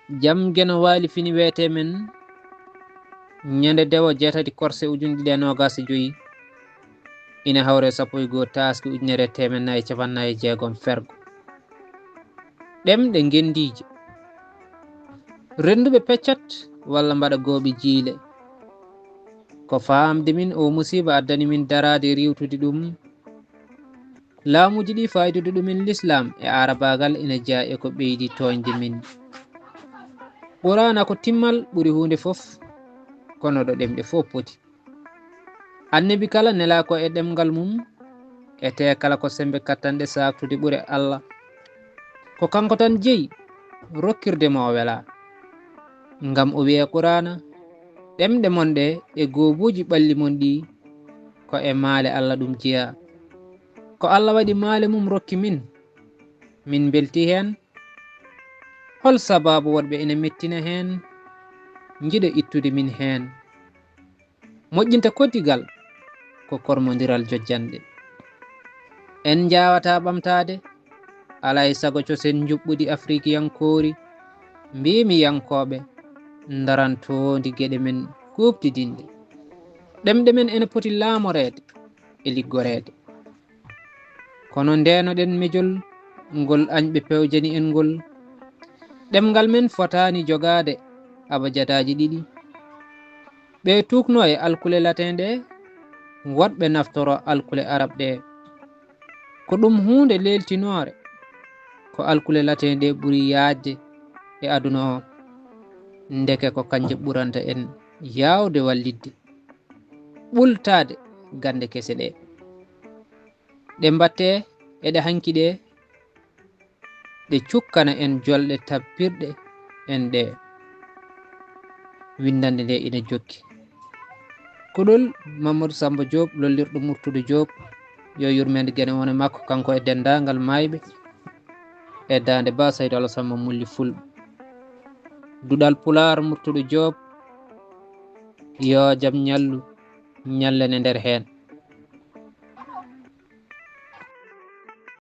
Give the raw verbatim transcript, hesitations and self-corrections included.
Jam Geno Waali fini weetee men ñande dewo jeetati korse ujunɗe ɗiɗi e noogaas e joyi, ina hawre sappo e goo taaski ujunere e teemen nayi e capannay e jeegom fergo. Ɗemɗe ngenndiije. Rennduɓe peccat walla mbaɗa gooɓe jiile. Ko faamde min oo musiiba addani min daraade riiwtude ɗum. Laamuuji ɗi faayidude ɗumen lislaam e aarabaagal ina jeyaa e ko ɓeydi tooñde min. Quraana ko timmal ɓuri huunde fof, kono ɗo ɗemɗe fof poti. Annabi kala nelaa ko e ɗemngal mum, e tee kala ko semmbe kattanɗe saaktude ɓure Alla. Ko kanko tan jeyi rokkirde mo o welaa. Ngam o wi'e Quraana, ɗemɗe mon ɗe e goobuuji ɓalli mon ɗi, ko e maale Alla ɗum jeyaa. Ko Alla waɗi maale mum rokki min, min mbeltii heen. Hol sabaabu woɗɓe ina mettina heen, njiɗa ittude min heen? Moƴƴinta koddigal ko kormondiral jojjanɗe. En njaawataa ɓamtaade, alaa e sago cosen njuɓɓudi afrikiyankoori, mbiimi yankooɓe, ndarantoondi geɗe men kuuɓtidinɗe. Ɗemɗe men ene poti laamoreede e liggoreede. Kono ndeenoɗen mejol ngol añɓe pewjani en ngol. Ɗemngal men fotaani jogaade abajadaaji ɗiɗi. Ɓe tuukno e alkule latin ɗe, woɗɓe naftoro alkule arab ɗe. Ko ɗum huunde leeltinoore, ko alkule latin ɗe ɓuri yaajde e aduna o. Ndeke ko kanje ɓuranta en yaawde wallitde, ɓultaade gannde kese ɗe. Ɗe mbattee e ɗe hanki ɗe, ɗe cukkana en jolɗe tappirɗe en ɗe. Winndannde nde ina jokki. Kuɗol Mamadou Samba Diop, lollirɗo Murtuɗo Diop, yo yurmeende Geno wone makko, kanko e denndaangal maayɓe e daande Ba Saydu Alasama Mulli Fulɓe. Duɗal Pulaar Murtuɗo Diop, yo jam ñallu, ñallen e nder heen.